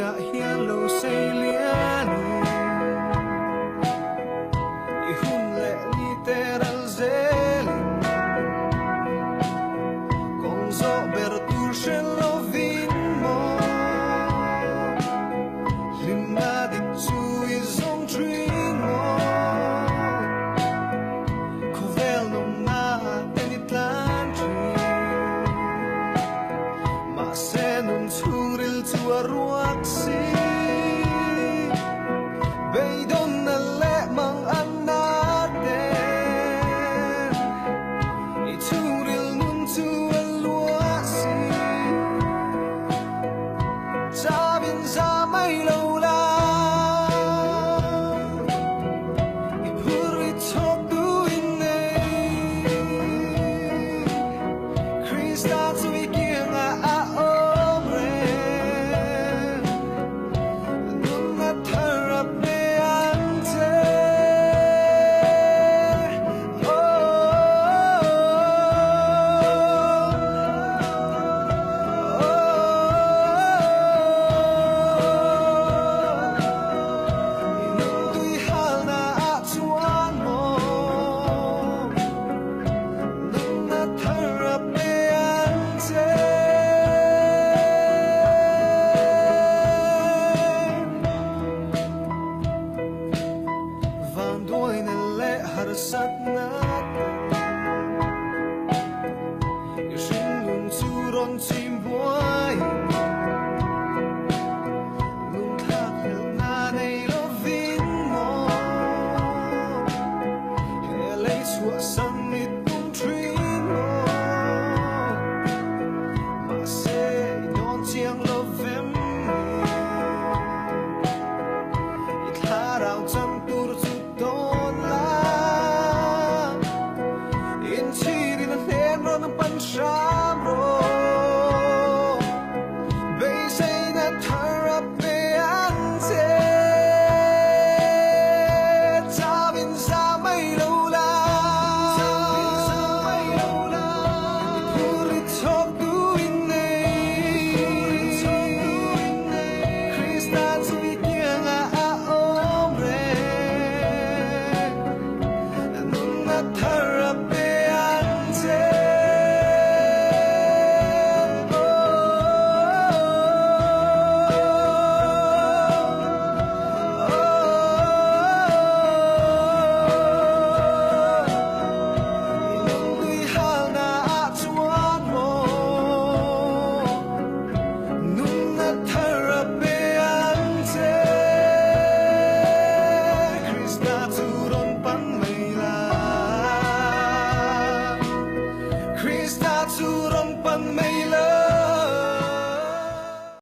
Leiah hian lo sei lianin i hun leh ni te ral zelin kawng zawh ber tur hre lovin maw hlimna dik chu i zawng thin maw khawvel nawmna ten i tlan thin mahse nun chhungril chu a ruak si beidawnna leh mang an na ten i chhungril nun chu a luah si chavin za mai lo la i phur i chhawk tu in nei Krista chu i kianga a awm reng nunna thar a pe ang che I nun tui halna ah chuan maw nunna thar a pe ang che. Vanduaina leh harsatna te.